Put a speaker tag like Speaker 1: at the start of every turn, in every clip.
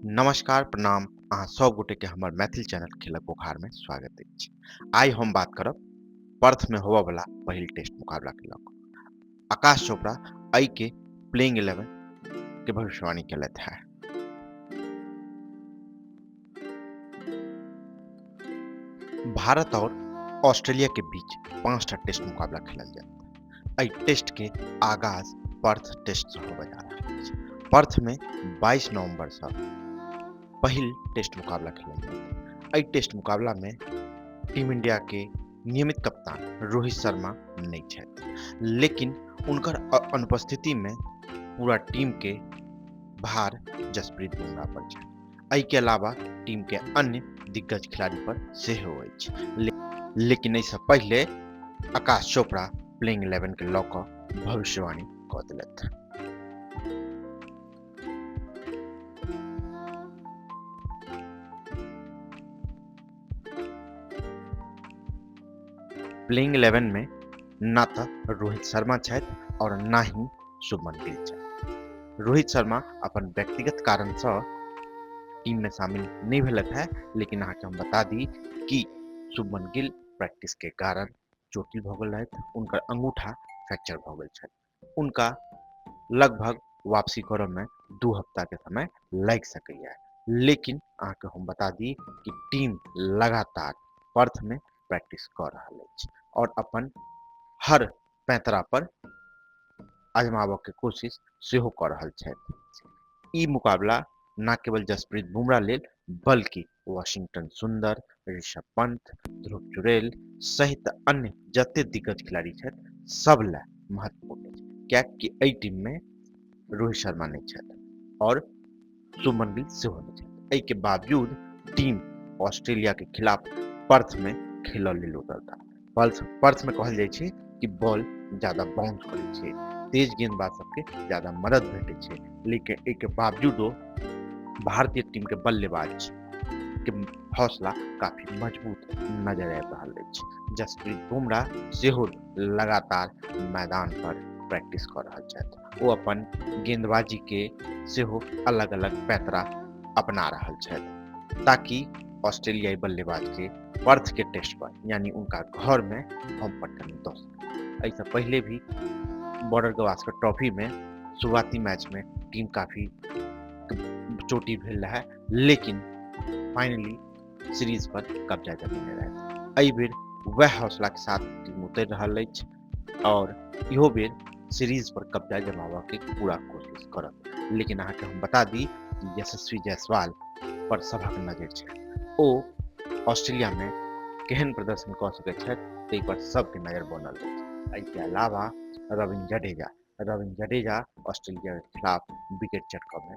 Speaker 1: नमस्कार प्रणाम, अहाँ सब गोटे के हमर मैथिल चैनल खेलक बोखार में स्वागत अछि। आइ हम बात करब पर्थ में होबय वाला पहिल टेस्ट मुकाबला के लऽ कऽ। आकाश चोपड़ा एहि के प्लेइंग 11 के भविष्यवाणी केलथि है। भारत और ऑस्ट्रेलिया के बीच 5टा टेस्ट मुकाबला खेलल जायत। एहि टेस्ट के आगाज पर्थ टेस्ट से होबय जा रहल अछि। पर्थ में 22 नवंबर से पहिल टेस्ट मुकाबला खेलल जायत। एहि टेस्ट मुकाबला में टीम इंडिया के नियमित कप्तान रोहित शर्मा नहीं छथि, लेकिन उनकर अनुपस्थिति में पूरा टीम के भार जसप्रीत बुमराह पर छै। एहि के अलावा टीम के अन्य दिग्गज खिलाड़ी पर सेहो अछि। लेकिन एहिसँ पहिले आकाश चोपड़ा प्लेइंग 11 के लऽ कऽ भविष्यवाणी कऽ देलथि। प्लेइंग 11 में ना तो रोहित शर्मा छथि और ना ही शुभमन गिल छथि। रोहित शर्मा अपन व्यक्तिगत कारण से टीम में शामिल नहीं भेलथि है, लेकिन अहाँके हम बता दी कि शुभमन गिल प्रैक्टिस के कारण चोटिल भऽ गेल रहथि, उनकर अंगूठा फ्रैक्चर भऽ गेल छल। उनका लगभग वापसी करऽ में 2 हफ्ता के समय लागि सकैया। लेकिन अहाँके हम बता दी कि टीम लगातार पर्थ में प्रैक्टिस कऽ रहल अछि और अपन हर पैंतरा पर आजमाबऽ के कोशिश सेहो कऽ रहल छथि। ई मुकाबला न केवल जसप्रीत बुमराह लेल बल्कि वाशिंगटन सुंदर, ऋषभ पंत, ध्रुव जुरेल सहित अन्य जते दिग्गज खिलाड़ी छथि सब लए महत्वपूर्ण अछि, कियाकि एहि टीम में रोहित शर्मा नहीं छथि और शुभमन गिल सेहो नहीं छथि। एहि के बावजूद टीम ऑस्ट्रेलिया के खिलाफ पर्थ में खेलऽ लेल उतरता। पर्थ में कहल जाइ छै कि बॉल ज्यादा बाउंस करै छै, तेज गेंदबाज सबके ज्यादा मदद भेटै छै, लेकिन एहि के बावजूदो भारतीय टीम के बल्लेबाज के हौसला काफी मजबूत नजर आबि रहल अछि। जसप्रीत बुमराह सेहो लगातार मैदान पर प्रैक्टिस कऽ रहल छथि। ओ अपन गेंदबाजी के सेहो अलग-अलग पैतरा अपना रहल छथि ताकि ऑस्ट्रेलियाई बल्लेबाज के पर्थ के टेस्ट पर यानी उनका घर में हम पटकन दऽ सकी। एहिसँ पहिले भी बॉर्डर गवास्कर ट्रॉफी में शुरुआती मैच में टीम काफी चोटी भेल रहे, लेकिन फाइनली सीरीज पर कब्जा जमेने रहे। एहि बेर वएह हौसला के साथ टीम उतरि रहल अछि और इहो बेर सीरीज पर कब्जा जमाबऽ के पूरा कोशिश करत। लेकिन अहाँके हम बता दी कि यशस्वी जायसवाल पर सभक नजर छै। ओ ऑस्ट्रेलिया में केहन प्रदर्शन कऽ सकैत छथि ताहि पर सबके नजर बनल अछि। एहिके अलावा रविंद्र जडेजा ऑस्ट्रेलिया के खिलाफ विकेट चटकऽ में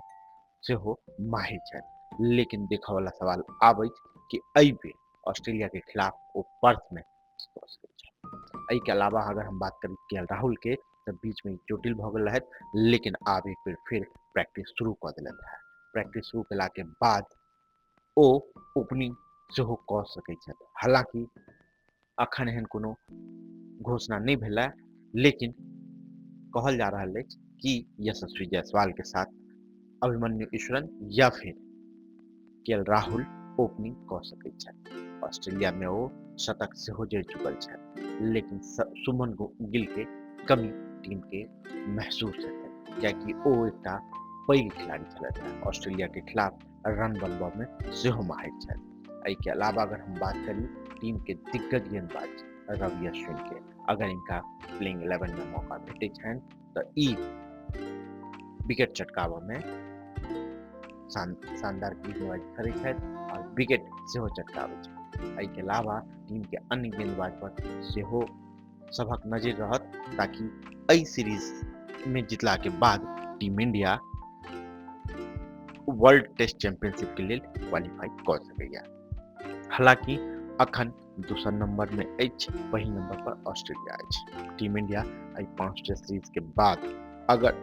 Speaker 1: सेहो माहिर छथि, लेकिन देखऽ वाला सवाल आब अछि कि एहि बेर ऑस्ट्रेलिया के खिलाफ ओ पर्थ में कऽ सकैत छथि। एहिके अलावा अगर हम बात करी के एल राहुल के तऽ बीच में चोटिल भऽ गेल रहथि, लेकिन आब एक बेर फिर प्रैक्टिस शुरू कऽ देलथि है। प्रैक्टिस शुरू केला के बाद ओ ओपनिंग सेहो कऽ सकैत छथि। हालांकि अखन एहन कोनो घोषणा नहि भेलै, लेकिन कहल जा रहल अछि कि यशस्वी जायसवाल के साथ अभिमन्यु ईश्वरन या फिर के एल राहुल ओपनिंग कऽ सकैत छथि। ऑस्ट्रेलिया में ओ शतक सेहो जड़ि चुकल छथि, लेकिन शुभमन गिल के कमी टीम के महसूस हेतै, कियाकि ओ एकटा पैघ खिलाड़ी छलथि है। ऑस्ट्रेलिया के खिलाफ रन बनबऽ में सेहो माहिर छथि। एहिके अलावा अगर हम बात करी टीम के दिग्गज गेंदबाज रवि अश्विन के, अगर इनका प्लेइंग 11 में मौका भेटै छनि तऽ ई विकेट चटकाबऽ में शानदार गेंदबाजी करै छथि और विकेट सेहो चटकाबै छथि। एहिके अलावा टीम के अन्य गेंदबाज पर सेहो सभक नजर रहत ताकि एहि सीरीज में जीतला के बाद team India world test championship के लेल क्वालिफाई कऽ सकैया। हालांकि अखन दोसर नंबर में अछि, पहिल नंबर पर ऑस्ट्रेलिया अछि। टीम इंडिया एहि 5 टेस्ट सीरीज के बाद अगर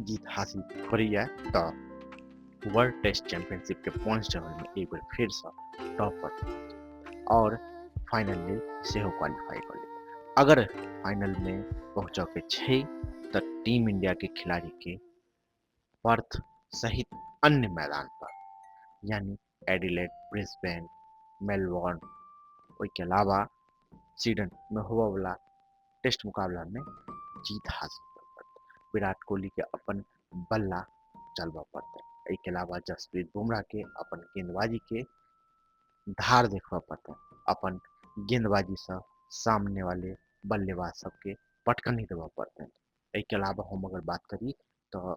Speaker 1: जीत हासिल करैया तऽ वर्ल्ड टेस्ट चैंपियनशिप के पॉइंट्स टेबल में एक बेर फिर से टॉप पर पहुंच और फाइनल लेल सेहो क्वालिफाई कऽ लेत। अगर फाइनल में पहुंचऽ के छै तऽ टीम इंडिया के खिलाड़ी के पर्थ सहित अन्य मैदान पर, यानी एडिलेड, ब्रिस्बेन, मेलबोर्न, ओहिके अलावा स्वीडन में होबयवला टेस्ट मुकाबला में जीत हासिल करय पड़तै। विराट कोहली के अपन बल्ला चलबऽ पड़तै। एहिके अलावा जसप्रीत बुमराह के अपन गेंदबाजी के धार देखबऽ पड़तै, अपन गेंदबाजीसँ सामने वाले बल्लेबाज सबके पटकनी देबऽ पड़तै। एहिके अलावा हम अगर बात करी तऽ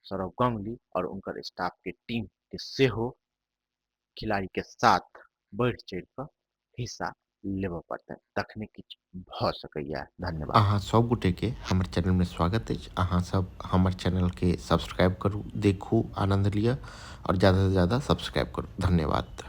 Speaker 1: सौरव गांगुली आओर हुनकर स्टाफ के टीम के सेहो खिलाड़ी के साथ बढ़ि चढ़ि कऽ हिस्सा लेबऽ पड़तै, तखने किछु भऽ सकैया। धन्यवाद।
Speaker 2: अहाँ सब गोटे के हमर चैनल में स्वागत अछि। अहाँ सब हमर चैनल के सब्सक्राइब करू, देखू, आनंद लिअ और ज्यादा से ज्यादा सब्सक्राइब करू। धन्यवाद।